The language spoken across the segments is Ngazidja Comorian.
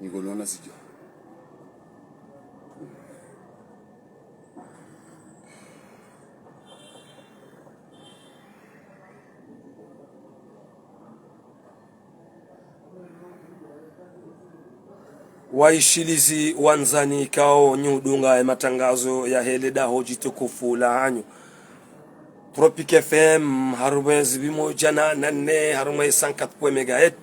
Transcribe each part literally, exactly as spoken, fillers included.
Ningolona zidja. Waishilizi wandzani ikao nyi udunga ye matangazo yahe le daho djitukufu la hanyu Tropic F M, harumwa ye zipvimo djana na nne, harumwa ye cent quatre point megahertz.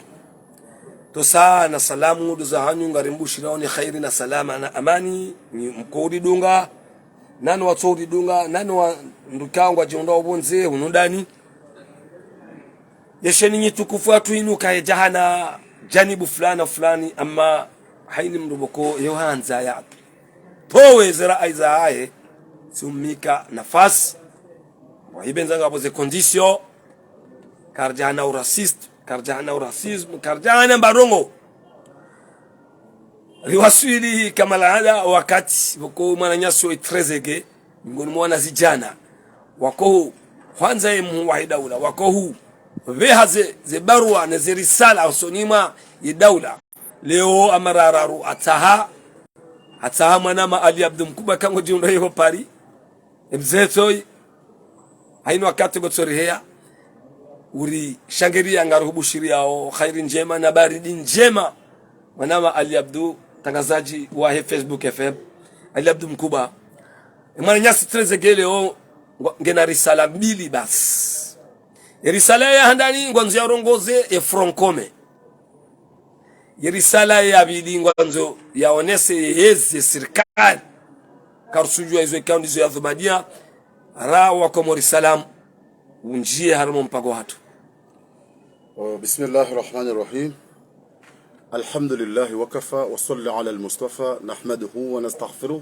Ntsosa na salamu ndo za hanyu, ngarimbushirao ni kheri na salama na amani, nyi mko uridunga, na nyi watso uridunga, na nyi wandru ikao ngwadjihundrao pvondze hunu ndani. Ye sheni nyi tukufu hatru inu kayidja hana janibu fulani na fulani, amma hayina mdru pvoko yo handza yatowe ze rai zahahe, si umnika nafasi. Wahipvendza ngapvo ze conditions, karidja hana u raciste, karidja hana u racisme, karidja hana mbarongo. Riwaswili kama laada wakati pvoko mwananyasi wo Trezeguet, miongoni mwa wanazidjana, wako hu hwandza ye mhuu wahe daula, wako hu pveha ze, ze barua ne ze risala usoni mwa ye daula. Leo amarararu atsaha, atsaha mwanama Ali Abdu Mkuba ikao ngodjihundrao yeho Paris. Ebze tsoyi, hayina wakati pvo tso riheya, uri shangiriya, ngarihubushiriyao kheri ndjema na baridi ndjema. Mwanama Ali Abdu, mtrangazadji wahe Facebook F M, Ali Abdu Mkuba. E mwananyasi Trezeguet leo ngwa-, ngena risala mbili basi. E risala ya handani ngwandzo yarongoze e Front Commun. Ye risala ya pvili ngwandzo yaonese ye yezi ye sirikali. Karitsudjuwa izo ikao ndizo yadhumaniya. Ra wa Komori salamu, undjiye harumwa mpango hatru. Oh, بسم الله الرحمن الرحيم. الحمد لله وكفى وصلى على المصطفى نحمده ونستغفره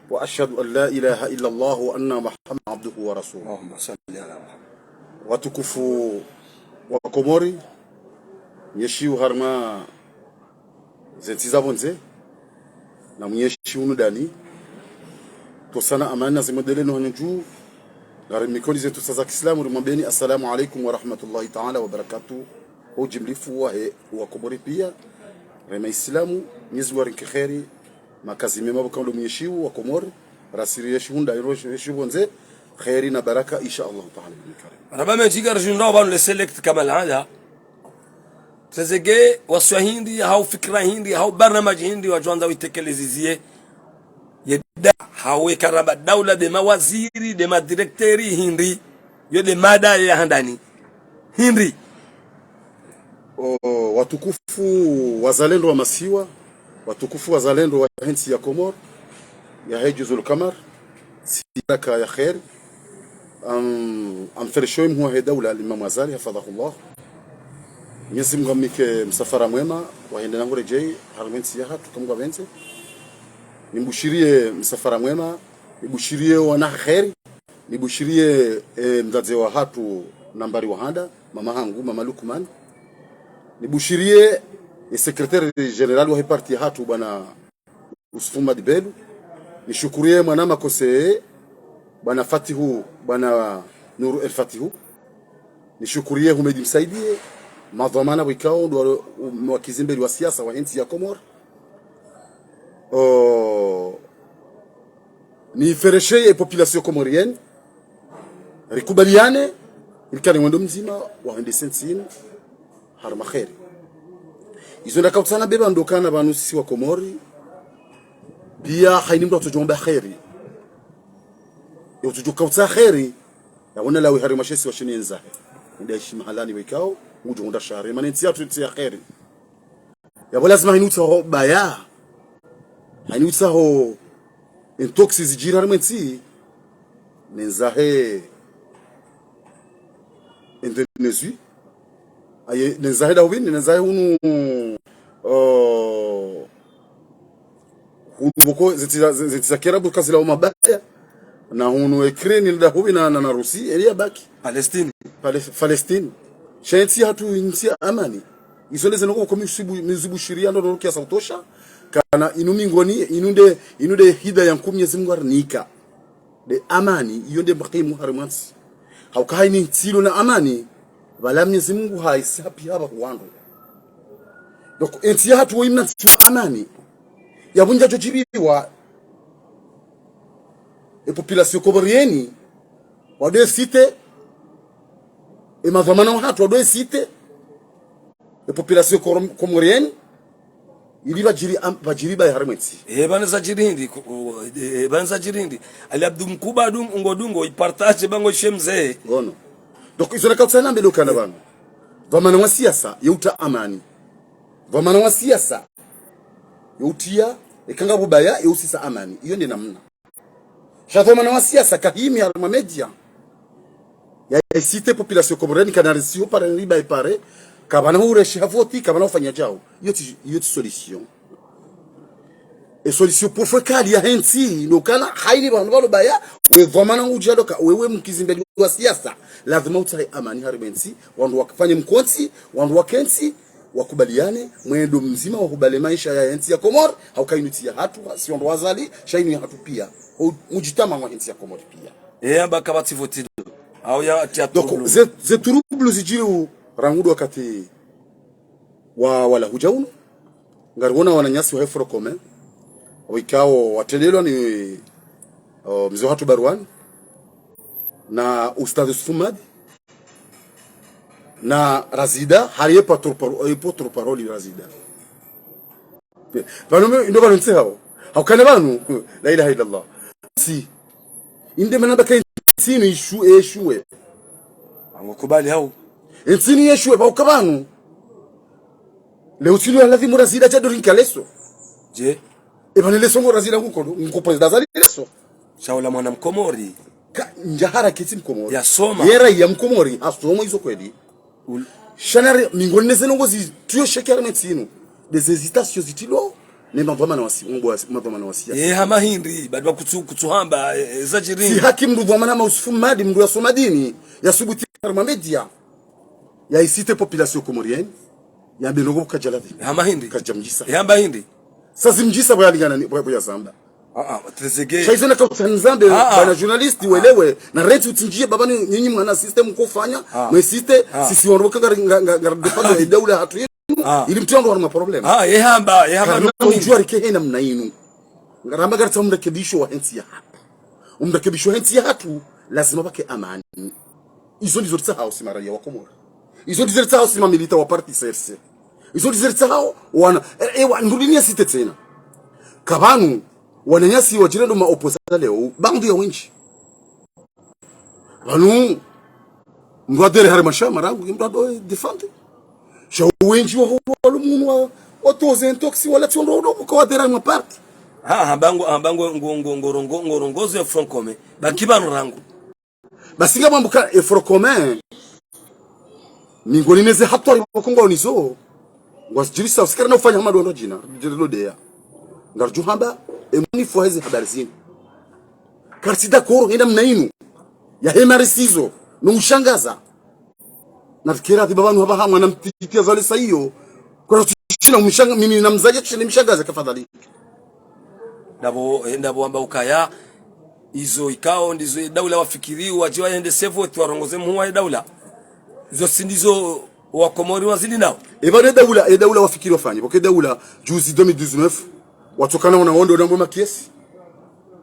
وأشهد أن لا إله إلا الله وأن محمدا عبده ورسوله. اللهم صل على محمد. Watukufu wa Komori, mnyeshiwo harumwa ze ntsi za pvondze, na mnyeshiwo hunu ndani, ntsosa na amani na zimwendelee no hanyu dju. Ngarimnikoni ze ntsosa za kiislamu, rimwambeni assalamu alaikum wa rahmatullahi taala wa barakatuh. Ho ujimlifu wahe wa Komori piya, rema islamu, Mwenyezi Mungu arinike kheri, makazi mema pvoko ndo mnyeshiwo wa Komori, rasi riyeshiwo hunu ndani, riyeshiwo pvondze, kheri na baraka, insha Allahu taala, bi karim. Raba mejinga rijundao pvanu le select kama laada. Trezeguet, waswiya hindri, hau fikira hindri, hau barnamaji hindri, wadjo wandza witekelezeze ye da-, hau ekaraba daula nde mawaziri, nde madirekteri hindri, yo nde mada ya handani hindri. O, watukufu wazalendo wa masiwa, watukufu wazalendo wahe ntsi ya Komori, yahe Juzul Kamar, tsi baraka ya kheri. Am-, amfereshewe mhuu wahe daula, al-Imam Azali, hafidhahullah. Mwenyezi Mungu amnike msafara mwema, wahende na nguredjei, harumwa entsi yahatru, eka Mungu apvendze. Nimbushiriye msafara mwema, nibushiriye wana kheri, nibushiriye, eh, mdzadze wahatru nambari wa handa, mama hangu, mama Lukman. Nibushiriye, eh, secrétaire général wahe parti yahatru, bwana Youssouf Madi Belou. Nishukuriye mwana makose, bwana Fatihu, bwana Nour El Fatihu. Nishukuriye Houmed Msaidié, madhwamana pvwikao ndo wa-, wakizi mbeli wa siasa wahe ntsi ya Komori. O, niferesheye population comorienne, rikubaliane, rikane mwendo mdzima, wahendese ntsi inu harumwa kheri. Izo ndakautsaha nambepve ndo ukana pvanu sisi wa Komori, piya hayina mndru atsodjomba kheri. Ye utsodjokautsaha kheri, yawona lawe harumwa she isiwa shinu yendzahe. Nde aishi mahalani pvwikao, ngudjohundra shari, mana entsi yahatru ntsi ya kheri. Yapvo lazima hayina utsaho baya, hayina utsaho entsi zidjiri harumwa entsi, nendzahe Indonésie, aye, nendzahe dahupvini, nendzahe hunu, o, hunu pvoko zentsi za, zentsi za kiarabu kazila umabaya, na hunu Ukraine, na dahupvi na, na, na Russie, eliya baki. Palestine. Pale-, Palestine. Sha entsi yahatru ntsi ya amani. Izo ndeze noko komi usibu, mizibushiriya ndo noro kiasi utosha. Kana inu mingoni, inu nde, inu nde hidaya nkuu Mwenyezi Mungu arinika. Nde amani, iyo nde muhimu harumwa ntsi. Hauka hayina ntsi ilo na amani, pvala Mwenyezi Mungu haisi hapvi hapva huwandru. Donc, entsi yahatru wo imna ntsi wa amani. Yapvo ndjadjo djibiwa, e population comorienne, wado e cité, e madhwamana wahatru wado e cité, e population corom-, comorienne, ili pvadjiri am-, pvadjiri baye harimwa entsi. E, pvanu zadjiri hindri, ku-, ku-, e, pvanu zadjiri hindri. Ali Abdu Mkuba dungo, dungo, ipartage pvangu she mze. Ngono. Donc, izo nakotsaha nambe ndo ukana pvanu. Dhwamana wa siasa, ye utria amani. Dhwamana wa siasa, ye utria, eka ngapvo baya, ye usisa amani. Iyo nde namna. Sha dhwamana wa siasa kahimi harimwa média. Ya, ya cité population comorienne, kana risiyo pare riba ipare, kapvana ureshi ha voti, kapvana ufanya djau. Iyo tsi, iyo tsi solution. E solution pour faire kali yahe ntsi, ndo ukana, haini pvanu pvalo baya, we dhwamana udja ndo uka, wewe mkizimbeli wa siasa. Lazima utsahe amani harimwa entsi, wandru wafanye mkontsi, wandru wakentsi, wakubaliane, mwendo mdzima wakubali maesha ya entsi ya Komori, hauka inu ntsi yahatru, si wandru wazali, sha inu yahatru pia. Ho, mdjitamaa wa entsi ya Komori pia. E, amba kapvatsi voti ndo. Au ya, tia Donc, trouble. Ze, ze trouble zidjiri u rangu ndo wakati wa, wala hudja unu. Ngariwona wananyasi wa Front Commun. Wikao watrendelwa ni, o, mze wahatru Barwani. Na Ustadh Yusuf Mmadi. Na Razida, hari ye porte-parole, ye porte-parole Razida. Pvanu me, ndo pvanu ntsi hao. Haukana pvanu, la ilaha illallah. Si. Inde mana baka entsi inu ishu, eshuwe. Ango kubali hao. Entsi inu yeshuwe, pvauka pvanu. Leo tsi inu ya lazimu Razida djadori nkaleso. Je. E pvanu leso ngo Razida nguko, nguko président Azali leso. Shaula mwana Mkomori. Ka, ndjahara ketsi Mkomori. Yasoma. Yera ya Mkomori, hasoma izo kweli. Ul- Sha nari, mingoni neze ndrongoo zitriyo sheki harimwa entsi inu. Des hésitations zitilwao, ne madhwamana wa si-, mbo wa si-, madhwamana wa siasa. E, hama hindri, badi ba kutsu, kutsu hamba, e, e, zadjiri. Si haki mndru dhwamana hama Yusuf Mmadi, mndru yasoma dini, yasubuti harimwa média. Ya cité population comorienne, yambe ndrongoo kadja lazimu. Hama hindri. Kadja mdjisa. E, hamba hindri. Sa zimdjisa pvo yalingana ni, pvo, pvo yazamba. Ah, ah, Trezeguet. Sha izo nakotsaha nizambe, ah, ah, bwana journaliste, ah, welewe, na reti utsinjie, baba ni, nyinyi mwana système kofanya, ah, mwe système, ah, sisi wandru waka ngari, nga, nga, ngari défendre e daula yahatru yinu, ah, ili mtrio ndo harimwa problème. Ah, ye hamba, ye hamba. Karina ndo udjua rike he namna inu. Ngaramba ngaritsaho mrekebisho wahe ntsi yahatru. Umrekebisho wahe ntsi yahatru, lazima pvake amani. Izo ndizo ritsahao si maraya wa Komori. Izo ndizo ritsahao si mamilitants wa parti C R C. Izo ndizo ritsahao wana, e, e, wa, ndrudi ni ya cité tsena. Kapvanu, wananyasi wadjirendo ma opposants leo, bandu ya wendji. Pvanu, mndru adhwiri harimwa shama rangu, mndru ado défendre. Sha wendji wa, wa, wa lumunu wa, wa toze intox, wala tsi wandru wa, wa, wa, wadhwiri harimwa parti. Ha, ha, bangu, ha, bangu, ngo, ngo, ngo, rongo, ngo, rongozo ya Front Commun. Baki pvanu rangu. Basi ngamwambuka e Front Commun. Mingoni neze hatwari wa Kongo nizo. Ngwazidjirisa, usikari na ufanya hama ndo ndro djina. Djiri lo deya. Ngarudjo hamba, e manifu hezi habari zinu. Karitsi d'accord, henda mna inu. Ya hema risizo. No ushangaza. Na fikira ati baba nu hapvaha mwana mtiti ya zalisa iyo. Kwa tsi shina umshanga, mimi na mzadje tsi shina mshangaza kafadhali. Ndapvo, eh, ndapvo wamba ukaya, izo ikao, ndizo daula wafikiri, wadjiwa yende sevo, tsi warongoze mhuu wa daula. Izo tsi ndizo wa Komori wazidi nao. Eba ne daula, e daula wafikiri wafanye. Pvoke daula, juzi deux mille dix-neuf, watsokana wana wondo na mbo makesi.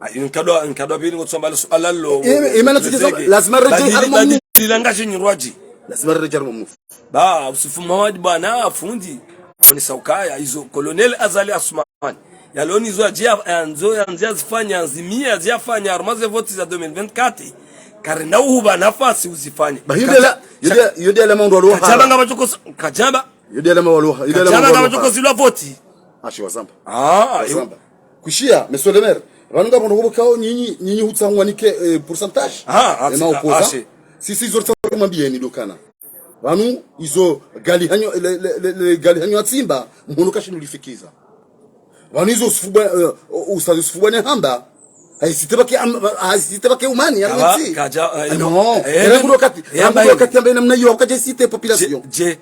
Ah, nkado, nkado pvili ngotsamba lo suala lo. E, e, mana tsikeza, lazima redje harimwa mnu. Badili, badili langa shinyi rwadji. Lazima redje harimwa mnu. Ba, Yusufu Mawadi bwana, fundi. Woni saukaya, izo Colonel Azali Assoumani. Yaloni zo adjia, yandzo, yandzia zifanya, zimia, ziafanya, harimwa ze voti za deux mille vingt-quatre. Karina uhuba nafasi uzifanye. Ba hindela, yode, yode alama ndo aloha. Kadjamba ngapvadjo kosa, kadjamba. Yode alama waloha, yode alama waloha. Kadjamba ngapvadjo kosilwa voti. Ashi wazamba. Ah, wazamba. Kwishiya, monsieur le maire. Pvanu ngapvo ndrongoo pvokao nyinyi, nyinyi hutsangwa nike, eh, pourcentage. Ah, ema ukoza. Sisi izo ritsaho rimwambieni ndo ukana. Pvanu izo gali hanyo, le, le, le, le gali hanyo atsimba, mhono kashinu lifikiza. Pvanu izo Yusufu bwa, eh, o, Ustadh Yusufu bwa ne hamba. Haisite pvake am-, haisite pvake umani, ya kadja, eh, no. Eh, rangu ndo wakati, eh, rangu ndo wakati amba ina mna iyo, wakati cité population. Je, je.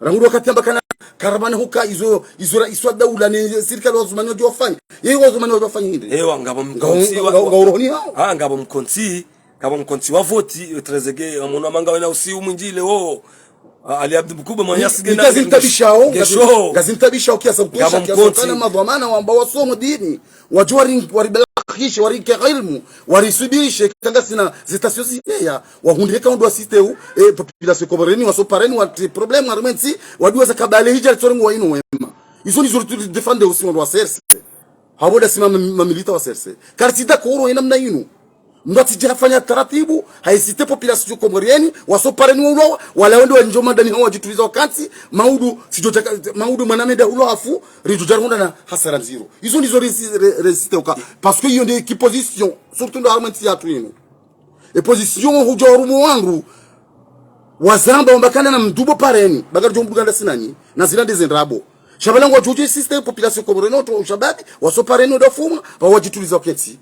Rangu ndo wakati amba kana, karabana huka izo, izo ra-, izo daula ne sirikali wa zumani wadjo wafanya. Ye wa zumani wadjo wafanya hindri. Ewa, ngapvo mkontsi wa, nga, nga, nga urohoni hao. Ah, ngapvo mkontsi, ngapvo mkontsi wa voti, Trezeguet, mwana manga wena usiu mwindji leo. Ah, Ali Abdu Mkubwa, mwananyasi ngena, ngazinitabishao, ngazi-, ngazintabishao kiasi kutosha, kiasi kana madhwamana wamba wasomo dini. Wadjuwa wari, waribalakhishe, warike ilmu, warisubirishe, kanga sina zitasio ziheya, wahundre ka undru wasiteu, e, population comorienne, wasopareni, wati problème, harumwa entsi, wadjuwa zakabale hidja litsorengo wa inu wema. Izo ndizo tu défendre aussi wandru wa C R C. Habo nda sima mam-, mamilita wa C R C. Kari tsi d'accord ina mna inu. Mndru atsidje hafanya taratibu, haisite population comorienne, wasopareni wa ulawa, wala wende wandjo madani hawo wadjituliza wakantsi, maudu, sidjo taka, maudu mwana menda ulo hafu, ridjo djarihundra na hasara ndziro. Izo ndizo resi-, re-, resiste uka. Parce que iyo nde ki position, surtout ndo harumwa entsi yatru inu. E position hudja harumwa wandru, wazamba wamba kana na mndru bo pareni, baga ridjo mbuga nda sinanyi, na zila nde zendrabo. Sha pvala ngwadjo dje siste population comorienne, otro ushababi, wasopareni ndo fuma, pvawadjituliza wakantsi.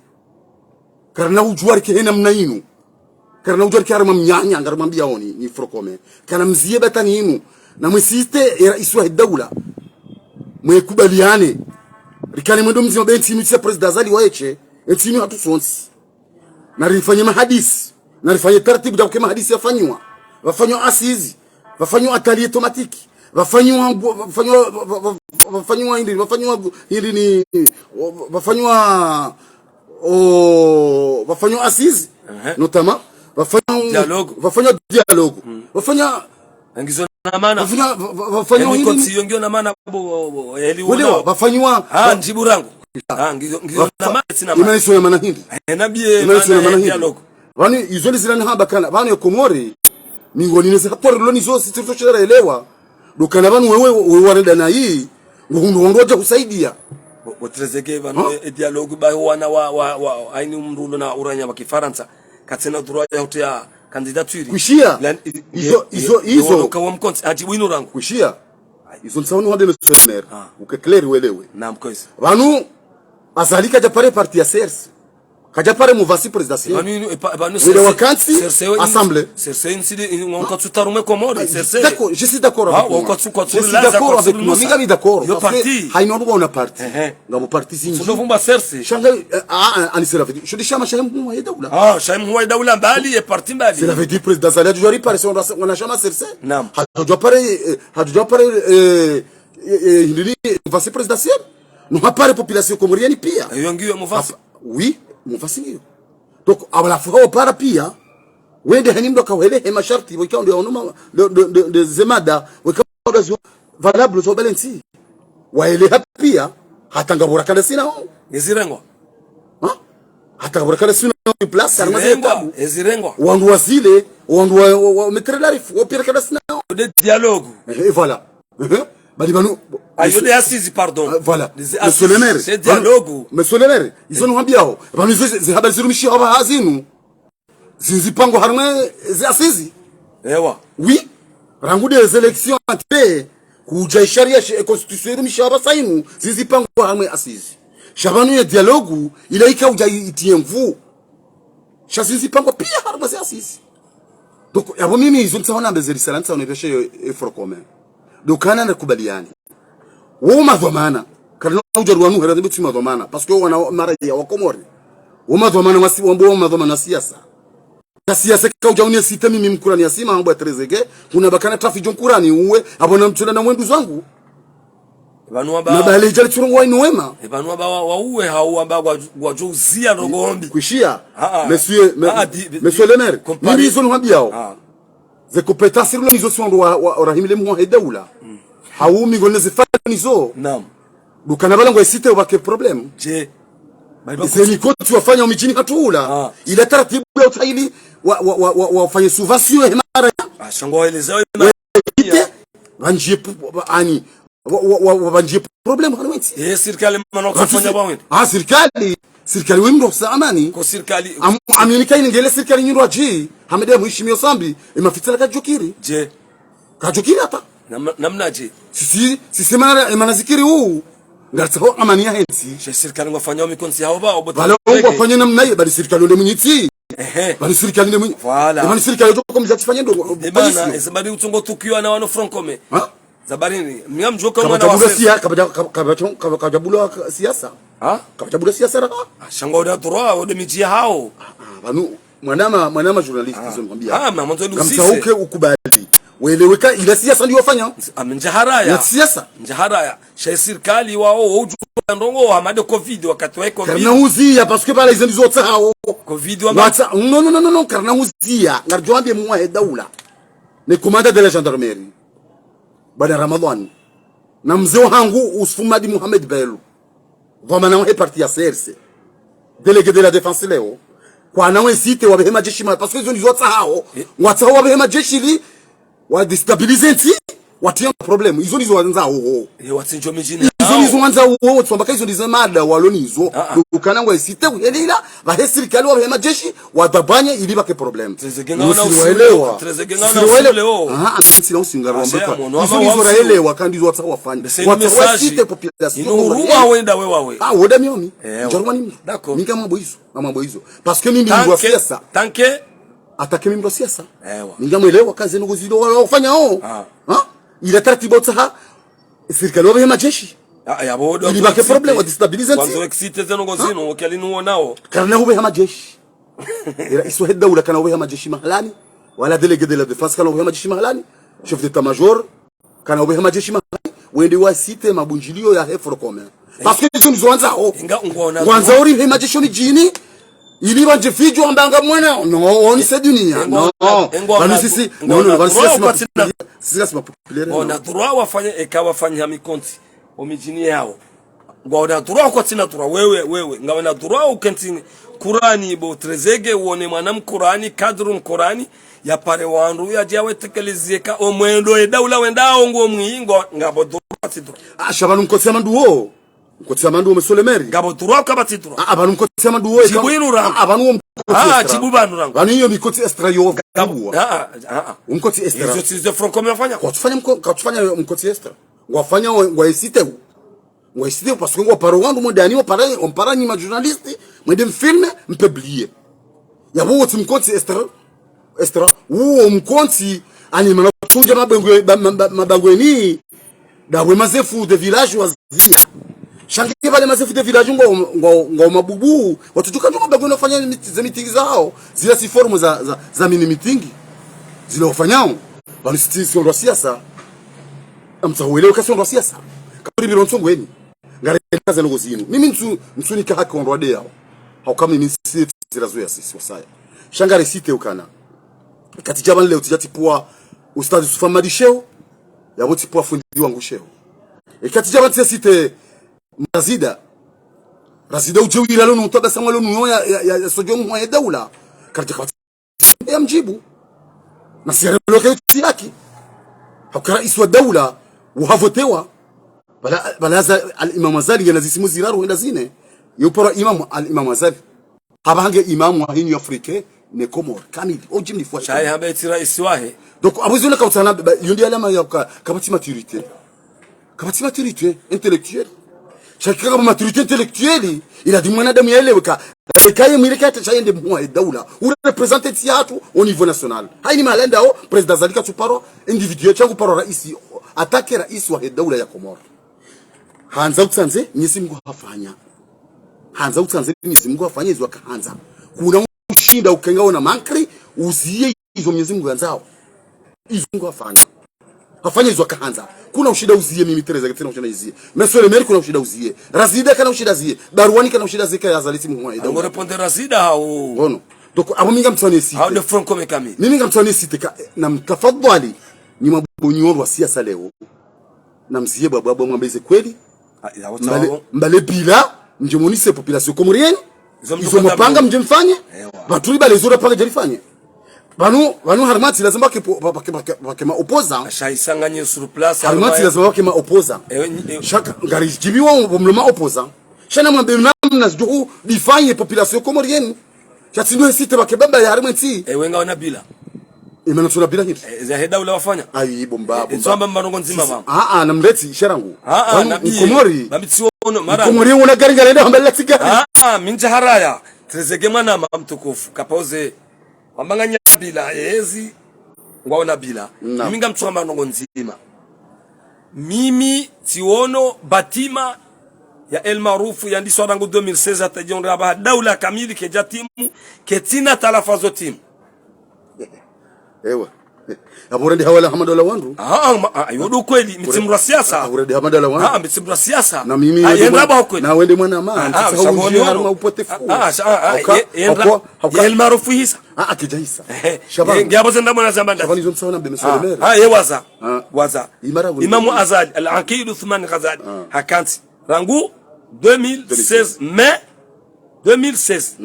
Karina udjuwa rike hena mna inu. Karina udjuwa rike harumwa mnyanya, ngarimwambiyaoni, ni frokome. Kana mziye batani inu. Na mwisite, era iswa he daula. Mwekubaliane. Rikane mwendo mzima be entsi inu tsi ya Président Azali waeshe. Entsi inu hatru sontsi. Na rifanye mahadisi. Na rifanye taratibu dja uke mahadisi yafanyiwa. Pvafanyiwa assises. Pvafanyiwa atelier thématique. Pvafanyiwa, pvafanyiwa, pva-, pva-, pva-, pvafanyiwa hindri, pvafanyiwa hindri ni, pvafanyiwa, o, pvafanyiwa assises, ehe, notamment, pvafanyiwa dialogue. Pvafanyiwa dialogue. Mm. Pvafanyiwa, ngizo na maana. Pvafanyiwa, pva-, pva-, pvafanyiwa hindri ni, ngiyo na maana bo, bo, bo, eli welewa, uno. Pvafanyiwa, ah, pva-, ndjibu rangu. Ah, ngizo, ngizo na maana, tsina maana. Imani sio na maana hindri. Eh, nambie, imani sio na maana hindri. Dialogue. Pvanu izo ndizilani hamba kana, pvanu ya Komori, mingoni neze hatwari loni zo, sisi tso shera elewa. Ndo kana pvanu wewe, wewe warenda na hii, ngo hundru wandru wadja husaidia. Bo-, botrezeke pvanu, ha? E, e dialogue ba wana wa, wa, wa, aini mndru ulo na uranya wa Kifaransa, katsina droit ya hutia candidature. Kwishiya. Lan-, i-, izo, i-, izo, i-, izo. Wano kawa mkontsi, adjibu inu rangu. Kwishiya. Izo ntsaho nuhwambe monsieur le maire. Ah. Uke clair welewe. Naam, kwezi. Pvanu, Azali kadja pare parti ya C R C. Kadja pare mouvance présidentielle. Pvanu inu, e pa-, pvanu wele C R C, wakantsi, C R C, assemblée. C R C, nsidi, inu, ah, wakatsu tarume Komori, ah, C R C. D'accord, je suis d'accord avec moi. Ah, wakatsu, wakatsu, je suis d'accord avec moi. Minga mi d'accord. Yo parti. Parce que haina wandru wana parti. Ehe. Ngapvo parti zindji. Fundo vumba C R C. Sha nga, eh, ah, ah, ani c'est la vérité. Sho nde shama shahe mhuwa ye daula. Ah, shahe mhuwa ye daula mbali, ye parti mbali. C'est la vérité, président Azali, adjudjwari pare, si wana, wana shama C R C. Naam. Hadjudjwa pare, eh, hadjudjwa pare, eh, eh, eh, hindri ni, mouvance présidentielle. No hapare population comorienne pia. Eyo ngiyo mouvance. Hapa, oui, mouvance ngiyo. Donc, abala fuha opara pia, wende hani mndru akawele he masharti, weka ndo yaono ma, de, de, de, de zemada, weka ndo zio valable zo balance. Waele ha pia, hata ngapvo rakana sina ho. Ezirengwa. Ha? Hata ngapvo rakana sina ho, place, harumwa zirengwa, ezirengwa. Wandru wazile, wandru wa, wa, wa, mettre la rif, wa pia rakana sina ho. De dialogue. Eh, eh, voilà. Ehe. Bali pvanu, ayo nde assises, pardon. Ah, voilà. Nde assises, monsieur le maire. C'est dialogue. Pvanu, monsieur le maire, izo nuhwambiyaho. Pvanu izo ze, ze habari zirumishiha hapvaha zinu. Zizipangwa harumwa ze assises. Ewa. Oui. Rangu nde ze élections anticipées. Kudja isharia she, e constitution irumishiha hapvasa inu. Zizipangwa harumwa assises. Sha pvanu ye dialogue, ila ika udja i-, itie nvu. Sha zizipangwa pia harumwa ze assises. Donc, yapvo mimi izo ntsaho nambe ze risala ntsaho nipveshe yo effort commun. Donc, kana nakubaliani. Wo madhwamana. Karina udjwari wanu hera nde tsi madhwamana. Parce que wana maraya wa Komori. Wo madhwamana wasi, wambo wo madhwamana wa siasa. Ka siasa kaudja unie site mimi mkurani ya sima, wambo ya trezege. Kuna bakana trafi djo nkurani uwe. Apvo na mtsuna na mwendru zangu. Pvanu wamba na bale idjali tsurongo wa inu wema. E pvanu wamba wa, wa uwe hau wamba wa, wa djo uzia ndrongoo mbi. Kwishiya. Ah, ah. Monsieur, me-, ah, di, di, monsieur le maire. Comparé. Mimi izo nuhwambiyaho. Ah. Ze compétences rilo nizo si wandru wa, wa, wa rahimile mhuwa he daula. Mm. Hau mingoni ze fanya nizo. Naam. Ndo kana pvala ngwa isite ubake problème. Je. Ze mikontsi wafanya umidjini hatru ula. Ah. Ila taratibu ya utsaili wa, wa, wa, wa, wafanye subvention he maraya. Ah, sha ngwaeleza we. Ite, pvandjiye p-, p-, ani, wa, wa, wa, wa, pvandjiye problème hanu entsi. Eh, sirikali mana kufanya ba wende. Ah, sirikali, sirikali we mndru sa amani. Ko sirikali. Am-, amini ka inengele sirikali nyindru adji, hamede mheshimiwa Sambi, e mafitsa la kadjukiri. Je. Kadjukiri hata. Namna, namna je. Si, si, si, si mana, e mana zikiri u. Ngaritsaho amani ya hentsi. She sirikali ngwafanya mikontsi hao ba, obo. Pvala ngwafanya namna ye, bali sirikali nde mwinyitsi. Ehe. Bali sirikali nde mwinyi. Voilà. E bali sirikali yotoko mdja tsifanye ndo, e bana, opposition. Ese bali utsongo tukiwa na wano Front Commun. Ha? Zabari ni, mia mdjoka mwana wa kabula siasa. Kabula, kaba-, kaba-, kaba-, kabula siasa. Ha? Kabula siasa raka. Ah, sha ngwa uda droit, ode midji hao. Ah, ah, pvanu, mwanama, mwanama journaliste, ah, izo nuhwambiya. Ah, ma mwandzo lusise. Ngamtsaho uke ukubali. Welewe ka ila siasa ndiyo wafanya. Am, ndjaharaya. Ni siasa. Ndjaharaya. Sha sirikali wao, wao udjuwa ndrongo, hama nde covid, wakati wa covid. Karina huziya, parce que pvala izo ndizo watsahao. Covid wa ma- Watsa, non, non, non, non, non, karina huziya. Ngaridjo wambiye mwa he daula. Ne commandant de la gendarmerie. Bwana Ramadhwani. Na mze wahangu Usfu Madi Mohamed Belou. Pvamwedja na wahe parti ya C R C. Délégué de la défense leo. Kwana we cité wapvehe madjeshi ma, parce que izo ndizo watsahao. Eh. Watsahao wapvehe madjeshi ili wa déstabiliser ntsi, watriye problème. Izo ndizo wandzao ho. Eh, watsinjo mijini. Izo ndizo wandzao ho, tsamba ka izo ndizo mada walo nizo. Ah, ah. Ukana ngwa cité uhelela, pvahe sirikali wapvehe madjeshi, wadabanye ili pvake problème. Trezege nga wana usimu leo. Trezege nga wana usimu leo. Ah, ah, mimi sina usinga rombe pa. Izo ndizo raelewa, kandi izo watsahao wafanye. Watsahao wa cité population. Inu huruma wenda we wawe. Ah, woda miomi. Ewa. Njaruma ni mdru. D'accord. Mi ngamwambo izo, ngamwambo izo. Parce que mimi mdru wa siasa. Tanke. Attaquer mimi mdru wa siasa. Ewa. Mi ngamwelewa ka zinu ngozilo wala wafanyao. Ah. Ha? Ila taratibu utsaha sirikali wapvehe madjeshi. Ah, ya bodo. Ili pvake problème, wa déstabiliser ntsi. Wandzo exciter zinu ngozinu, ha? Okali nuwo nao. Karina hupveha madjeshi. Ila raisi wahe daula kana hupveha madjeshi mahalani. Wala délégué de la défense kana hupveha madjeshi mahalani. Chef d'état-major. Kana hupveha madjeshi mahalani, wende wa cité mabundjilio yahe Front Commun. Parce que izo ndizo wandzao. Inga ngwaona. Wandzao uri he madjeshi mijini, ili wandje fidjo wamba ngamwana. Non, on c'est dunia. Non. Pvanu sisi, non, non, pvanu sisi sisi ma populaire. Sisi ma populaire, non. Ona droit wafanye, eka wafanye ha mikontsi, o mijini yao. Ngwaona droit kwatsina droit, wewe, wewe. Ngaona droit ukentsi Kurani bo Trezege, uone mwana Mkurani, kadru Mkurani, yapare wandru, yadje yawetekelezie ka, o mwendo e daula wendao ngo mwi, ngo, ngapvo droit kwatsi droit. Ah, sha pvanu mkontsi ya mandru wo. Mkontsi ya mandru wo, monsieur le maire. Ngapvo droit kapvatsi droit. Ah, ah, pvanu mkontsi ya mandru wo. Djibu inu rangu. Ah, ah, pvanu wo mkontsi extra. Ah, djibu pvanu rangu. Pvanu iyo mikontsi extra yo. Ngapvo, ah, ah, ah, ah. Mkontsi extra. Izo tsi ze Front Commun yafanya? Kwatsufanya mko-, kwatsufanya mkontsi extra. Ngwafanya ngwa, ngwa cité wo. Ngwa cité, parce que ngwaparo wandru mwende ani, wampara, wampara nyi ma journaliste, mwende mfilme, mpublie. Yapvo wotsi mkontsi extra, extra, uwo mkontsi, ani mana tsundja mabangwe, ba, ma, ba, mabangweni, dawe mazefu de village wazina. Sha nge pvale mazefu de village ngo, ngo, ngo mabubu, watsudjuka ndjo mabangweni wafanya miti-, ze meeting zao, zila tsi forme za, za, za mini meeting. Zila wafanyao, pvanu sisi wandru wa siasa. Amtsaha welewe ka si wandru wa siasa. Kapvuri biro ntsongweni. Ngareleza ndrongo zinu. Mimi ntsu, ntsunika haki wandru wade yao. Hauka mimi ntsi, ntsi razo ya sisi wasaya. Sha ngari cité ukana. Kati djapvanu leo tsidja tsipvua Ustadh Yusufa Madi sheo. Yapvo tsipvua fundi wangu sheo. E kati djapvanu tsi cité Razida. Razida udje wila lonu utabasa mwa lonu ya, ya, ya, ya sodjo mwa ya daula. Kati djapvanu ya mdjibu. Na siyare loke utsi haki. Hauka raisi wa daula, uhavotewa. Pvala, pvala za, al-Imam Azali, ngena zisimu ziraru hwenda zine. Yo paro Imam, al-Imam Azali. Hapvaha nge Imam wa hinu Afrique, ne Comores, kamili. Odji mnifuata. Shayi hamba etsi raisi wahe. Donc, apvo izo na kautsana, ba, yo ndi alama ya ka, kapvatsi maturité. Kapvatsi maturité intellectuelle. Sha eka kapvo maturité intellectuelle, ila di mwanadamu yaelewe ka, eka ye mwili kata sha yende mwa e daula. U représenter ntsi yahatru au niveau national. Hayini mahala ndao, président Azali katsuparo, individuel, sha ngu paro raisi, attaquer raisi wahe daula ya Comores. Handza utsandze, Mwenyezi Mungu hafanya. Handza utsandze, Mwenyezi Mungu hafanya izo waka handza. Kuna ushinda ukenga ona mankri, uziye izo Mwenyezi Mungu yandzao. Izo Mungu hafanya. Hafanya izo waka handza. Kuna ushinda uziye mimi Teresa, ketsina ushinda iziye. Monsieur le maire kuna ushinda uziye. Razida kana ushinda ziye. Barwani kana ushinda ziye ka ya Azali tsi mwa e daula. Ngo répondre Razida hao. Ngono. Donc, apvo mi ngamtsaho ni cité. Hao nde Front Commun kamili. Mimi ngamtsaho ni cité ka, na mtafadhwali, nyi mabonyi wandru wa siasa leo. Na mziye bwabwabwa mwambe ze kweli. Ah, ya, mbale, mbale bila, mdje monise population comorienne. Izo mdjo izo mopanga mdje mfanye. Ewa. Pvatsu ribale izo rapanga dje rifanye. Pvanu, pvanu harimwa ntsi lazima pvake po-, pva-, pvake, pvake, pvake ma opposant. Asha isanganye sur place, harimwa ntsi lazima pvake ma opposant. Ewe, ni, ewe. Shaka, ngari djibiwa wo mlo ma opposant. Sha na mwambe namna zidjo hu défendre population comorienne. Sha tsi ndo he cité pvake baba ya harimwa ntsi. Ewe ngaona bila. Imana tsuna bila hindri. Eh, za he daula wafanya. Ayi, bomba, eh, bomba. Tsamba mba ndrongo ndzima. Sisi, ba. Ah, ah, na mretsi, sharangu. Ah, ah, pvanu na biye. Mkomori. Mba mi tsiono, mara. Mkomori wona gari ngale nda hamba la tsi gari. Ah, ah, mi ndjaharaya. Trezege mwana ma mtukufu. Kapvaudze. Wamba nganya bila, ezi. Ngwaona bila. Naam. Mimi ngamtsuhamba ndrongo ndzima. Mimi tsiono bâtiment ya El Maarouf yandiswa rangu deux mille seize hata djo ndra ba daula kamili kedja timu, ketsina talafa zo timu. Ewa. Abo urende hawala hama daula wandru. Ah, ah, ma- ah, yo ndo kweli, mi tsi mdru wa siasa. Ah, urende hama daula wandru. Ah, mi tsi mdru wa siasa. Na mimi Ah, wende yenda mwana- ba kweli. Na wende mwana ma, Ah, ah, ntitsa sha hawunji boni harumwa uno. Upotefu. Ah, ah, sha- ah, ah, Hauka- ye- yenda- hauka- hauka- ye El Maarouf hisa. Ah, ah, kidja hisa. Eh, Shabani. ye- ngiabo zenda mwana zamba ndani. Shabani zo mtsaona mbe monsieur le maire. Ah, ye waza. Ah. Waza. Imara Imamu Azali, Al-Aqid Uthman Ghazali. Ah. Hakantsi. Rangu deux mille seize, mai deux mille seize.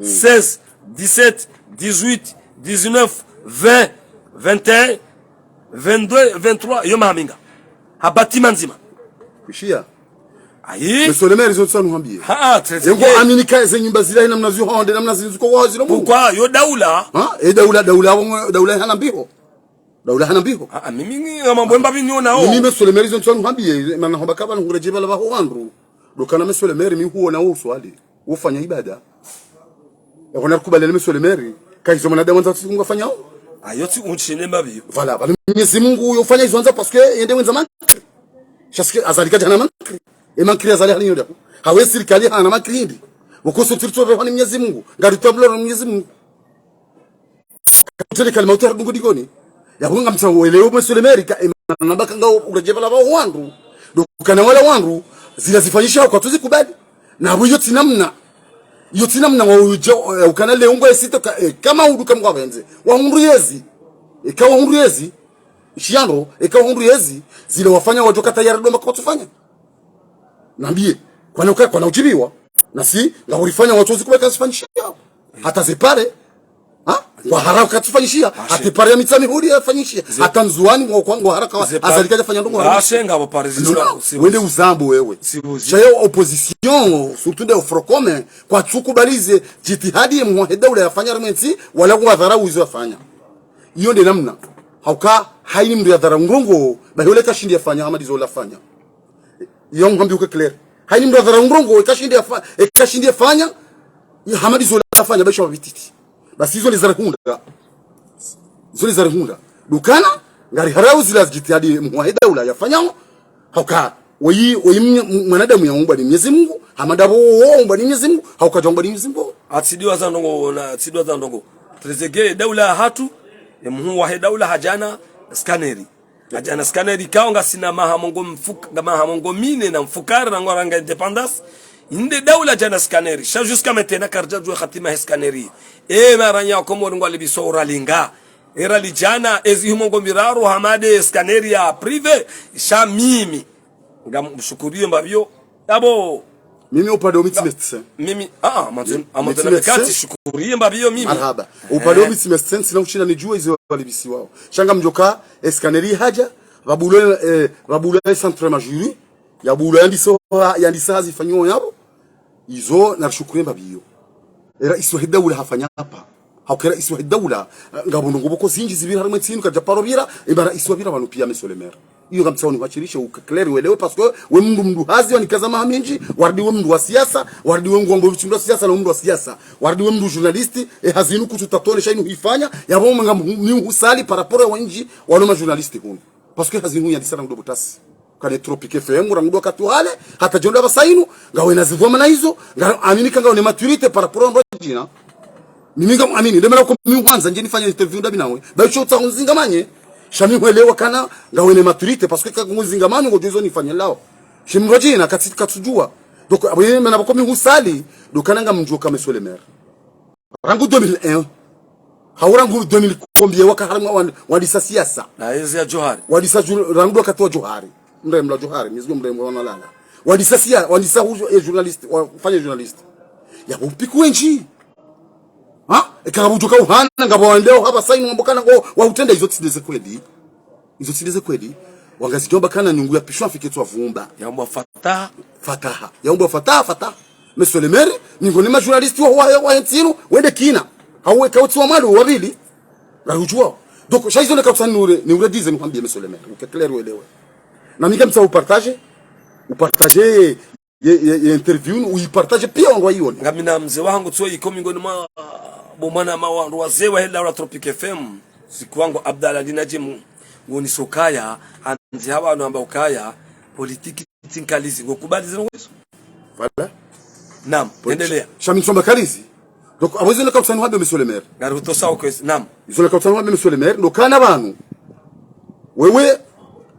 Seize, dix-sept, dix-huit, dix-neuf, vingt, vingt et un, vingt-deux, vingt-trois, yo maha minga. Ha bâtiment ndzima. Kwishiya. Ayi. Monsieur le maire, izo ntsaha nuhwambiye. Ha, ha, très Yengo bien. Aminika ze nyumba zila hina mna zihonde, na mna zinzuko wazi lo Mungu. Pourquoi? Yo daula. Ha? E daula, daula, wongo- daula hana mbiho. Daula hana mbiho. Ah, ah, mimi ngi- ngam- mambo mba vinyo nao. Mimi monsieur le maire, izo ntsaha nuhwambiye, mana hamba kaba nuhuredjeba la baho wandru. Ndo ukana monsieur le maire, mi huona wo uswali. Ufanya ibada. Yakona kubali le monsieur le maire. Kayizo mwanadamu andza tsi ngafanyao. Ayo tsi unshine mba biyo. Voilà, bali Mwenyezi Mungu yo ufanya izo andza parce que yende wendza mankri. Parce que Azali kadja hana mankri. E mankri Azali hali nyoda. Hawe sirikali hana mankri hindri. Woko sotiri tsobe hali Mwenyezi Mungu. Ngari tablo Mwenyezi Mungu. Kutele kalima uti harudungu digoni. Ya hunga mtsa welewo monsieur le maire ka emana namba kanga uredjeba la baho wandru. Ndo ukana wala wandru, zila zifanyisha kwatsu zikubali. Na abo yo tsi namna. Yo tsi namna wa uja, eh, ukana le ungo esito ka, eh, kama udu kamgwa benze. Wahundru yezi. Eka wahundru yezi. Shiyandro, eka wahundru yezi. Zila wafanya wadjo ka tayari ndo mba kwatsu fanya. Nambiye, kwana uka- kwana udjibiwa. Nasi, ngahurifanya watsozi kubeka zifanyishiya. Hata zepare, ha? Ngwahara katsifanyishiya. Ashe. Hata pare ya Mitsamihuli yafanyishiya. Ze- Hata Ndzuwani ngwa- ngwa- ngwahara kawa- Zepare. Azali kadja fanya ndrongo. Ashe, ngapvo pare zizwa. Non, non. Wende uzambo wewe. Sibuzi. Sha yo opposition, surtout nde Front Commun, kwatsu kubali ze djitihadi ye mhuu wahe daula yafanya harumwa entsi, wala kuwadharau izo yafanya. Iyo nde namna. Hauka, hayini mndru yadharau ndrongo, bahi ole kashindi yafanya, hama ndizo lafanya. Iyo mhambi uke clair. Hayini mndru yadharau ndrongo, ekashindi yafa- ekashindi yafanya, hama ndizo lafanya, bahi sha wapvititi. Basi izo nde zarihundra. Izo nde zarihundra. Ndo ukana, ngariharau zila zidjitihadi mhuu wahe daula yafanyao, hauka, woyi, woyi mnye- m- mwanadamu yaumbwa ni Mwenyezi Mungu, hama ndapvo wo- waumbwa ni Mwenyezi Mungu, hauka djaumbwa ni Mwenyezi Mungu. Atsidiwa za ndrongo, na atsidiwa za ndrongo. Trezeguet, daula hatru, e mhuu wahe daula hadjana scanner. Hadjana scanner ikao ngasina maha mengo mfuk- nga maha mengo mine na mfukare rangu yaranga indépendance. Inde daula hadjana scanner. Sha jusqu'à maintenant karidjadjuwa hatima he scanner. E maranya Komori ngwalipviswa uralinga. Era lidjana, ezi himongo miraru hama nde scanner ya privé, sha mimi. Ngamshukuriyo mbapviyo. Abo. Mimi upande wa mi tsi médecin. Mimi, ah, ah, manze, Mi- ah, mi manze tsi na médecin. Mekati shukuriye mbapviyo mimi. Marahaba. Upande wa mi tsi médecin, tsina ushinda nidjuwe izo walipvisiwao. Sha ngamdjoka, e scanner hadja, pvabulwa, eh, pvabulwa e centre majuri, yapvulwa yandisa, yandisa hazi ifanyiwa yapvo. Izo narishukuriye mbapviyo. E raisi wahe daula hafanya hapva. Hauka e raisi wahe daula, eh, ngapvo ndrongo pvoko zindji zipvira harumwa entsi inu kadja paro pvira, e mba raisi wapvira pvanu piya monsieur le maire. Iyo ngamtsaho nihwashirishe uke clair welewe, parce que we mndru mndru hazi wanikaza maha mendji, waridi we mndru wa siasa, waridi we ngwambo pvitsi mndru wa siasa na we mndru wa siasa, waridi we mndru journaliste, e hazi inu kutsu tatone sha inu huifanya, yapvo mwenga mhu- mi uhusali par rapport ya wendji, wano ma journaliste hunu. Parce que hazi inu yandisa rangu ndo butasi. Kane Tropic F M, rangu ndo wakati wahale, hata djo ndo apvasa inu, ngawena zidhwamana izo, nga- aminika ngawena maturité par rapport ya ndro djina. Mimi ngamwamini, nde mana ko mi uhwandza ndje nifanye interview ndapvi nawe. Bahi sho utsaha unzingamanye, sha mi hwelewa kana ngawena maturité, parce que ka unzingamanye ngodjo izo nifanye lao. Shi mndro djina, katsi- katsudjuwa. Donc, apvo ye mana pvoko mi uhusali, ndo ukana ngamdjuwa ka monsieur le maire. Rangu deux mille un. Hau rangu deux mille combien waka harumwa wan- wandisa siasa. Na ezi ya Djohar. Wandisa jour- rangu wakati wa Djohar. Mremla Djohar, mizigo mremla wanalala. Wandisa sia- wandisa hujo- e journaliste, wafanya journaliste. Yapvo mpiku wendji. Ha? Eka ngapvo udjoka uhana, ngapvo wandeo hapvasa inu wambo kana ngo, wahutrenda izo tsi nde ze kweli. Izo tsi nde ze kweli. Wangazidjo amba kana nyungu ya pishwa mfike tswa vumba. Yaumbwa fataha. Fataha. Yaumbwa fataha, fataha. Monsieur le maire, miongoni ma journaliste wa, wa, wa entsi inu, wende kina. Hauwe kautsi wa mwalo, wa pvili. Ngariudjuwao. Donc, sha izo neka kutsa niure, niure dize nihwambiye monsieur le maire. Uke clair welewe. Na mi ngamtsaho upartage, upartage ye, ye, ye interview, uyipartage piya wandru wayione. Ngamina mze wahangu tso iko miongoni mwa, bo mwana ma wandru wazee wahe daula Tropic F M. Siku wangu Abdallah Linajimu, ngoni sokaya, andzi hawa wanu amba ukaya, politiki tsi nkalizi, ngokubali zinu wezo. Voilà. Naam, endelea. Sha mi ntsamba kalizi. Donc, apvo izo naka utsani wambe, monsieur le maire. Ngari hutosa ukwezi, naam. Izo naka utsani wambe, monsieur le maire, ndo kana pvanu. Wewe,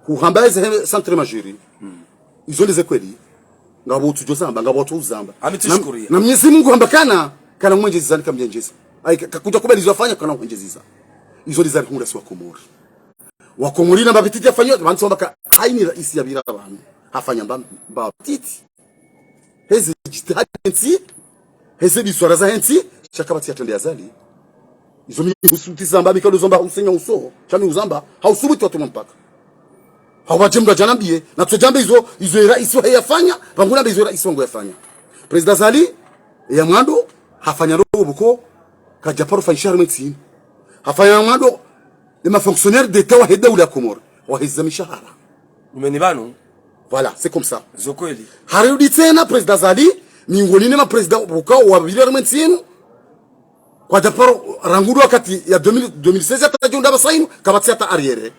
huhamba eze he centre majeur. Izo ndize kweli. Ngapvo utsudjo zamba, ngapvo utsu uzamba. Ami tsi shukuriya. Na Mwenyezi Mungu hamba kana, kana mwenjezi zani kamyenjeza. Ayi, ka-, kakudja kubali izo afanya, kana mwenjezi za. Izo ndiza rihundra si wa Komori. Wa Komori na mapvititi afanya, pvanu tsamba ka, hayini raisi yapvira pvanu. Hafanya mba, mba pvititi. Heze jitihadi ntsi, heze biswara za ntsi, sha kapvatsi yatrende Azali. Izo mi husubuti zamba, mi kado zamba hausenya uso, sha mi uzamba, hausubuti watuma mpaka. Hauwadje mdru adja nambiye, na tso djambe izo, izo raisi wahe yafanya, pvangu nambe izo raisi wangu yafanya. Président Azali, ya mwando, hafanya ndo pvoko, kadja paro fanyisha harimwe ntsi. Hafanya ya mwando, ema fonctionnaires d'État wahe daula ya Komori, waheza mishahara. Umeni pvanu. Voilà, c'est comme ça. Zo kweli. Harudi tsena président Azali, miongoni ne ma président pvoka wapvira harimwe ntsi inu. Kwadja paro rangu ndo wakati ya deux mille, deux mille seize hata djo ndo apvasa inu, kapvatsi hata arriéré.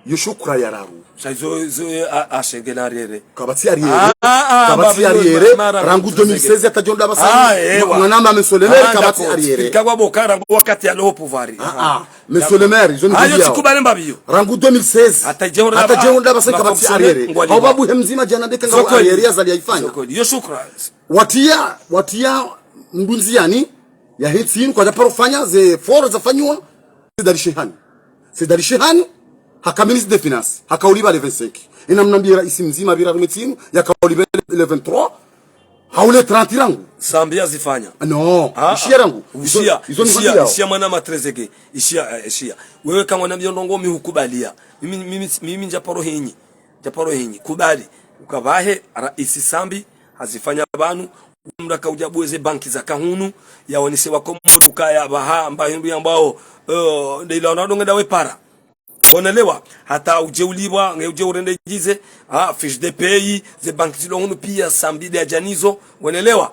Yo shukra ya raru. Sha izo, izo, a, a, shenge na arriéré. Kapvatsi arriéré. Ah, ah, ah, kapvatsi arriéré. Rangu deux mille seize hata djo ndo apvasa inu. Ah, ewa. Mwana mama monsieur le maire, kapvatsi arriéré. Kapvatsi arriéré. Kapvatsi arriéré. Kapvatsi arriéré. Kapvatsi arriéré. Kapvatsi arriéré. Ah, ah. Monsieur le maire, izo ni kweli yao. Rangu deux mille seize. Hata djeunda ba, hata djeunda ba, seka kapvatsi arriéré. Hau babu he mdzima djana beka nga arriéré ya Azali ya ifanya. Yo shukra. Watia, watia mdunzi yani, ya he ntsi inu kwadja paro fanya, ze efforts zafanyiwa, Said Ali Chehani. Said Ali Chehani, haka ministre des finances, haka uliba le vingt-cinq. Ina mnambiye raisi mdzima pvira harimwe ntsi inu, yaka uliba le vingt-trois. Haule trente rangu. Sambi yazifanya. Ah, non. Ah, ishiya rangu. Ishiya, izo, izo ishiya, ishiya mwana matrezege. Ishiya, eh, ishiya. Wewe kangwana miyondrongo mi hukubaliya. Mimi, mimi, mimi ndjaparo hinyi. Ndjaparo hinyi. Kubali. Ukapvahe, raisi Sambi, hazifanya pvanu. Umra kaudja bweze banki za kahunu. Yaonese wa Komori ukaya pvaha, mba hindru yambao. Eh, nde ila wanadonge dawe para. Wonelewa, hata udje ulipvwa, nge udje urende djize, ah, fiche de paie, ze banki zilo hunu piya Sambi nde yadja nizo, wonelewa.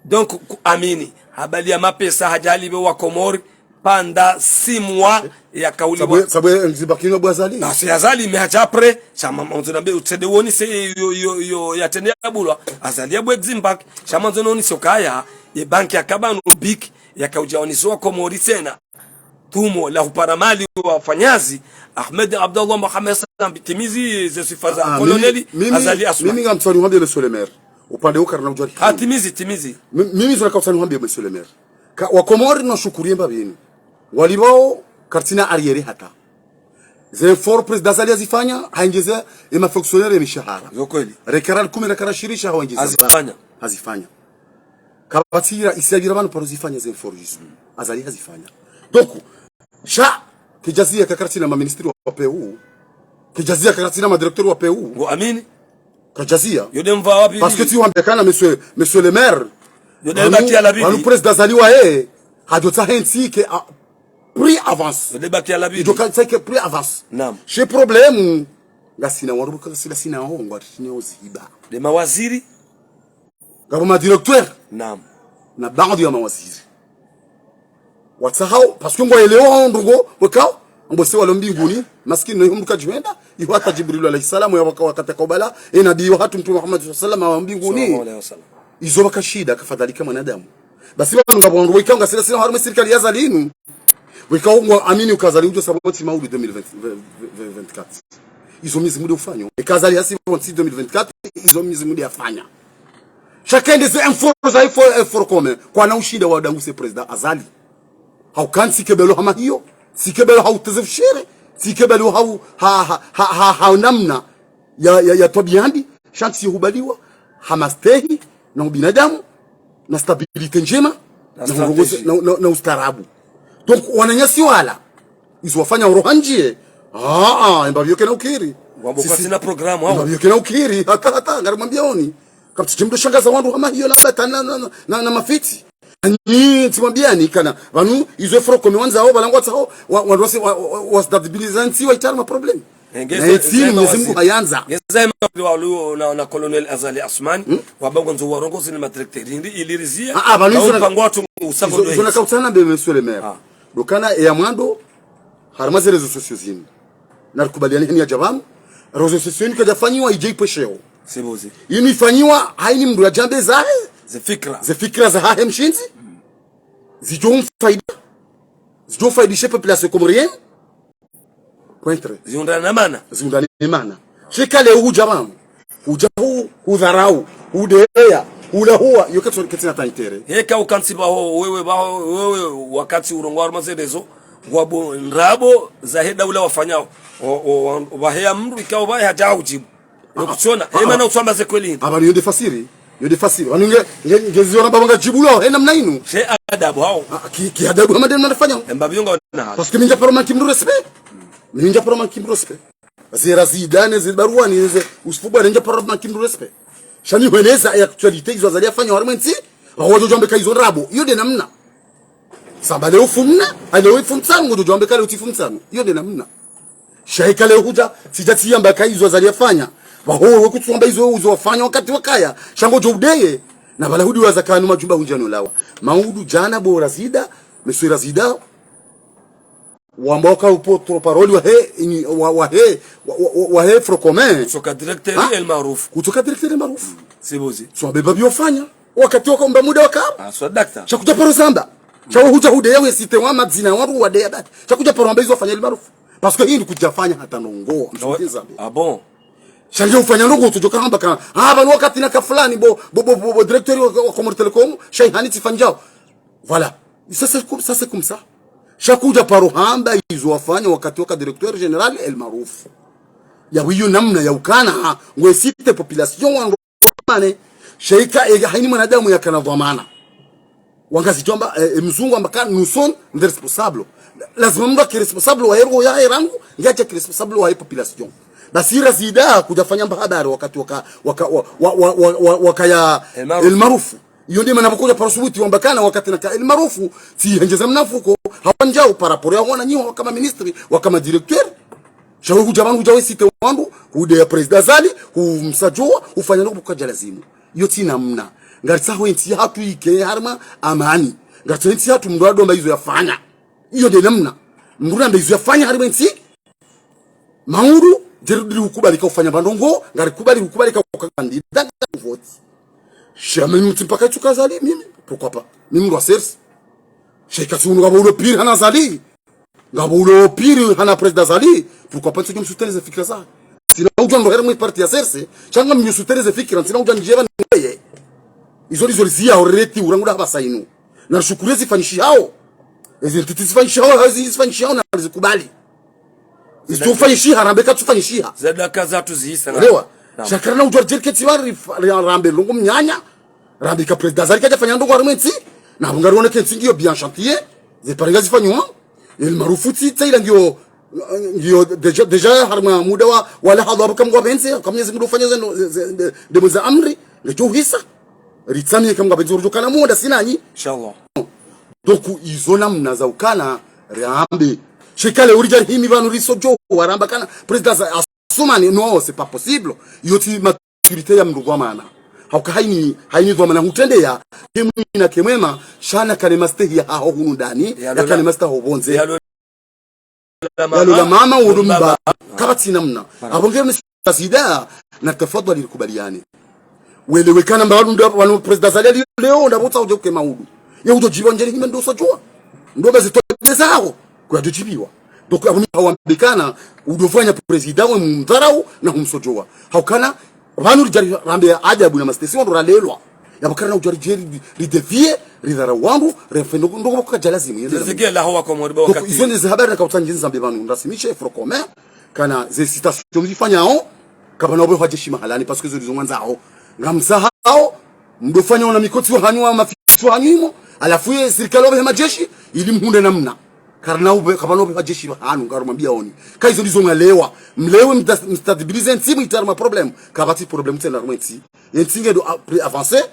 Donc, ku-, amini, habari ya mapesa hadja halipve wa Komori, pvanda six mois yaka ulipvwa. Sabwe, sabwe, ngizi banki no bwa Azali. Ah, c'est Azali, mais hadja après, sha mama, nzo nambe, utsende wonise, yo, yo, yo, yatrende yabulwa, Azali ya bwe ngizi banki, sha mama nzo nonise ukaya, ye banki yaka pvanu BIC, yaka udja wonise wa Komori tsena. Tumo la hupara mali wa fanyazi, Ahmed Abdallah Mohamed Sambi, timizi ze swifa za colonel Azali Assoumani. Mimi ngamtsani wambe monsieur le maire. Upande uka rina udjwari. Ah, timizi, timizi. Mi-, mimi zo naka utsani wambe monsieur le maire. Ka, wa Komori no shukuriye mba pvinu. Walipvao kartsina arriéré hata. Ze efforts président Azali hazifanya, haengeze ema fonctionnaires ye mishahara. Yo kweli. Rekara kume, rekara shirisha, hawaengeze. Hazifanya. Hazifanya. Kapvatsi raisi yapvira pvanu paro zifanya ze efforts izo. Azali hazifanya. Donc, sha, kidjaziya ka kartsina ma ministres wa P U. Kidjaziya ka kartsina ma directeurs wa P U. Ngo amini. Kadjaziya. Yo nde mva wapvi. Parce que tsi wambe kana monsieur, monsieur le maire. Yo nde baki ya la bibi. Wanu président Azali waye. Hadjo tsaha he ntsi ke a prix avance. Yo nde baki ya la bibi. Idjo ka tsaha ke prix avance. Naam. She problème. Ngasina warubuka ngasina sina ho, ngwatine oziba. Nde mawaziri. Ngapvo ma directeurs. Naam. Na baadhwi ya mawaziri. Watsahao, parce que ngwaelewa hao ndrongo, wekao, ambo se walo mbinguni, maskini no iho mdru kadjihwenda, iho hata Djibrilu alayhi salam, ya waka-, wakati kaubala, e nabii wahatru Mtrume Muhammad swallallahu alayhi wasallam wa mbinguni. Swallallahu alayhi wasallam. Izo waka shida, kafadhalika mwanadamu. Basi wanu ngapvo wandru wekao ngasina sina harimwe sirikali ya Azali inu. Wekao ngwa amini uka Azali udjo sa pvontsi maudu deux mille vingt, vingt, vingt-quatre. Izo Mwenyezi Mungu nde ufanya. Eka Azali hasi pvontsi deux mille vingt-quatre, izo Mwenyezi Mungu nde yafanya. Sha ka nde ze efforts za efforts, efforts communs. Kwana ushinda wa dangu se président Azali. Hauka ntsi kebelo hama hiyo, ntsi kebelo ha uteze fushere, ntsi kebelo ha u-, ha, ha, ha, ha, ha namna ya, ya, ya twabiya mbi, sha ntsi hubaliwa, ha mastehi, na ubinadamu, na stabilité ndjema, na urongozi, na, na, na ustaarabu. Donc, wananyasi wala, izo wafanya uroha ndjiye, ah, ah, emba pvio kena ukiri. Wambo kwatsina programme, wambo. Emba pvio kena ukiri, hata, hata, ngarimwambiaoni. Kapvatsi djemdo shangaza wandru hama hiyo na bata na, na, na, na, na mafitsi. Ani, tsimwambiani kana, pvanu, izo efforts communs wandzao, pvala ngwatsaho, wa, wandru wasi, wa, wa, wa, wastabiliza ntsi wa itara ma problèmes. Na ntsi, Mwenyezi Mungu hayandza. Ngeza ema walu na, na colonel Azali Assoumani, wamba ngwandzo warongozi ni ma directeurs. Indi ili rizie, ah, ah, pvanu izo na, mpango watru usango izo, izo naka utsana be monsieur le maire. Ah. Ndo kana ya mwando, harimwa ze réseaux sociaux zinu. Narikubaliani heni ya djapvanu, réseaux sociaux inu kadjafanyiwa idje ipvesheo. C'est beau, c'est. Inu ifanyiwa, hayini mndru ya djambe zahe. Ze fikira. Ze fikira zahahe mshindzi. zidjo mfaida, zidjo mfaidishe population comorienne. Pointre. Ziundrane mana. Ziundrane mana. Sha eka leo hudja pvanu, hudja hu, hudharau, hudeya, hulawa, iyo ketsi, ketsina intérêt. Heka ukantsi pvaho, wewe pvaho, wewe wakati urongoa harumwa ze réseaux, ngwabo ndrabo zahe daula wafanyao. O, o, wa, pvahe ya mndru ikao pvahe hadja hudjibu. Nokutsiona, ah, hema na utsamba ze kweli. Apvanu iyo nde fasiri, iyo nde fasiri. Pvanu nge, nge, nge ziona pvapvo ngadjibu lo, hena mna inu. She adabu hao. Ah, ki, ki adabu hama nde mna nafanya. Emba biyonga na. Parce que mi ndja paro manki mndru respect. Mi ndja paro manki mndru respect. Zera zidane, ze baruani, ze, usifu bwana ndja paro manki mndru respect. Sha mi hweleza e actualité izo Azali yafanya harumwa entsi, pvaho wadjo djwambe ka izo ndrabo. Iyo nde namna. Samba leo mfumnne, a leo mfumtsanu, ngodjo djwambe ka leo tsi mfumtsanu. Iyo nde namna. Sha eka leo hudja, tsidja tsiyamba ka izo Azali yafanya. Pvaho wewe kutsuamba izo uzo wafanya wakati wakaya. Sha ngodjo udeye. Na pvala hudiwaza kanu majumba hundja nolawa. Maudu djana bo Razida, monsieur Razida. Wamba waka uporte-parole wahe, ini, wa, wahe, wa, wa, wa, wahe Front Commun. Kutsoka directeur El Maarouf. Kutsoka directeur El Maarouf. C'est beau, c'est. Swa beba biofanya. Wakati waka umba muda waka. Ah, swa dakta. Sha kudja paro zamba. Sha wo hudja hudeya we cité wa madzina wa ruwa deya bati. Sha kudja paro amba izo wafanya El Maarouf. Parce que hindri kudja fanya hata ndrongo. Ah bon? Sha ndje ufanya ndrongo utsodjo kahamba ka. Ah, pvanu wakati naka fulani bo, bo, bo, bo, bo directeur wa, wa Comores Telecom, sha ihani tsifanyao. Voilà. Ça, c'est comme, ça, c'est comme ça. Sha kudja paro hamba izo wafanya wakati waka directeur général El Maarouf. Ya wiyo namna ya ukana, ngwe cité population wandru mane. Sha eka, eka haini mwanadamu yakana dhwamana. Wangazidjo amba, eh, eh, mzungu amba ka, nous sommes des responsables. Lazima mndru ake responsable wahe roho yahe rangu, nge adja ke responsable wahe population. Basi Razida kudja fanya mba habari wakati waka, waka, wa, wa, wakaya El Maarouf. El Maarouf. Iyo nde mana pvoko dja paro subuti wamba kana wakati naka El Maarouf, tsi hendjeza mna mfuko, hawandjao par rapport ya wana nyiwa wakama ministre, wakama directeur. Sha we hudja pvanu hudja we cité wandru, hudeya président Azali, humsodjowa, hufanya ndrongo pvoko kadja lazimu. Iyo tsi namna. Ngaritsaho entsi yahatru ike harumwa amani. Ngaritsaho entsi yahatru mndru adomba izo yafanya. Iyo nde namna. Mndru namba izo yafanya harumwa entsi. Maudu, djeri diri hukubali ka ufanya pva ndrongo, ngarikubali hukubali ka uka kandida, ngari voti. Sha mimi mtsi mpaka itsuka Azali, mimi, pourquoi pas? Mimi mndru wa CRC. Sha eka tsi unu ngapvo ulo pire hana Azali. Ngapvo ulo pire hana président Azali. Pourquoi pas ntsudjo msoutenir ze fikira za. Ntsina udjua ndo harumwa e parti ya CRC. Sha ngamdjo soutenir ze fikira, ntsina udjua ndjeba ndeye. Izo ndizo liziya oreti urangu da hapvasa inu. Na rishukuru ezifanyishihao. Ezi ntiti zifanyishihao, ezi zifanyishihao na rizikubali. Izo ufanyishiha, rambe katsufanyishiha. Zadaka zatru zihisa. Elewa? Naam. Sha karina udjua ridjeri ketsi pvanu ri, ri, rambe ndrongo mnyanya. Rambe ka président Azali kadja fanya ndrongo harumwa entsi. Na pvo ngarione ke ntsi ngiyo bien chantier. Ze pare ngazifanyiwa. El Maarouf tsi, tsi ila ngiyo, ngiyo déjà, déjà harumwa muda wa, wala hadha pvo kamngwa pvendze, kamnyezi muda ufanya ze ndo, ze, ze, nde, nde mweza amri, ngecho uhisa. Ritsamiye kamngwa pvendze, urudjo kana muda sinanyi. Inshallah. Donc, izo namna za ukana, rambe. Sha eka leo uridja rihimi pvanu risodjo, waramba kana, président Azali, Assoumani, non, c'est pas possible. Iyo tsi maturité ya mndru dhwamana. Hauka haini, haini dhwamana hutrendeya, ke mwema na ke mwema, sha nakane mastehi yahaho hunu ndani, yakane mastehi yahaho pvondze. Yalo la mama, yalo la mama, ulo mbaba. Kapvatsi namna. Apvo nge monsieur Razida, na tafadhali rikubaliane. Welewe kana mba wanu nda, wanu président Azali leo, nda pvo tsaudje uke maudu. Ye udjo djibiwa ndjeni hima ndo usodjowa. Ndo bazi tobe zaho. Kwadjo djibiwa. Donc, apvo mi hawambe kana, udofanya président we mdharau na humsodjowa. Haukana, pvanu ridjari rambe adabu na mastesi wandru ralelwa. Yapvo karina udjari djeri ri, ridévier, ridharau wandru, refendo, ndo kwa kadja lazimu. Yende. Zezege la hawa Komori ba. Donc, wakati izo nde ze habari naka utsangi nizambe pvanu, ndrasimishe Front Commun, kana ze citation zifanyao, kapvana ube hwa jeshi mahalani, parce que zo ndizo mwandzao. Ngamsahao, mdofanya ona mikotsi wahanyu wa mafiso hanyu imo, halafu ye sirikali wabe majeshi, ili mhundre namna. Karina ube, kapvana ube majeshi hanu, ngarumwambia oni. Ka izo ndizo ngalewa, mlewe mda, mstabiliser ntsi, muitari ma problème. Kapvatsi problème tsena harumwa entsi. Entsi ngedo a, pri, avancer,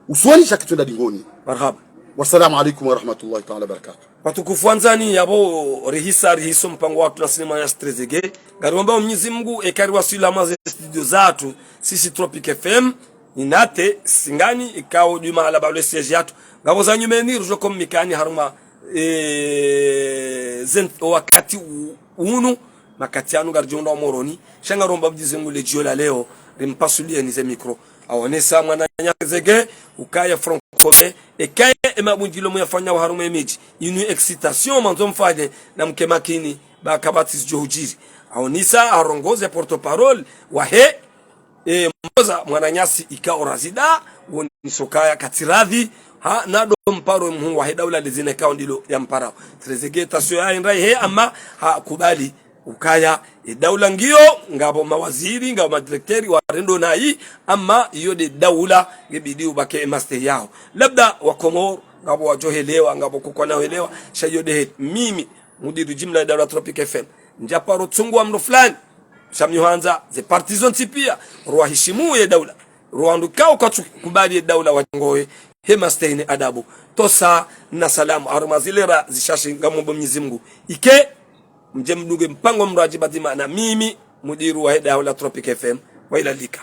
usoni sha kitswenda dingoni. Marhaba. Wassalamu alaikum warahmatullahi taala wabarakatuh. Watukufu wandzani, yapvo rihisa, rihiso mpango watru na sinema ya Strezege. Ngariomba Mwenyezi Mungu, eka riwaswili harumwa ze studio zatru, sisi Tropic F M, ni nate, singani, ikao dima ala balwe siège yatru. Ngapvo za nyumeni, rudjo ko mikani harumwa, eh, zen, o wakati u, unu, makati yanu ngaridjo unda wa Moroni, sha ngaromba Mwenyezi Mungu le djio la leo, rimpasulie ni ze micro. Aonesa mwananya Zege, ukaya Front Commun, Eka ye mabundjilio muyafanyao harumwa ye midji, inu excitation mwandzo mfanye, na mke makini, ba kapvatsi zidjo hudjiri. Aonisa, arongoze porte-parole wahe, e, mboza mwananyasi ikao razida, wonisokaya katsiradhi, ha, nado mparo mhuu wahe daula ledzina ikao ndilo yamparao. Trezegetation ya indra ihe, ama hakubali ukaya, e daula ngiyo, ngapvo mawaziri, ngapvo madirekteri, warendo nayi, ama iyo nde daula, ngebidi ubake e mastehi yaho. Labda Wakomoro, ngapvo wadjohelewa, ngapvo kukwana helewa, sha iyo nde heli. Mimi, mudiru jimla ya daula Tropic F M, ndjaparo tsungu wa mndru fulani, sha mi hwandza, ze parti zontsi pia, rwaheshimu ye daula. Rwandru kao kwatsu kubali ye daula wadjongohe, he mastehi ne adabu. Tosa na salamu, harumwa zilera zishashi ngamombo Mwenyezi Mungu. Ike, mdje mdunge mpango mrwadji pvadzima na mimi, mudiru wahe daula Tropic F M, wa ilalika.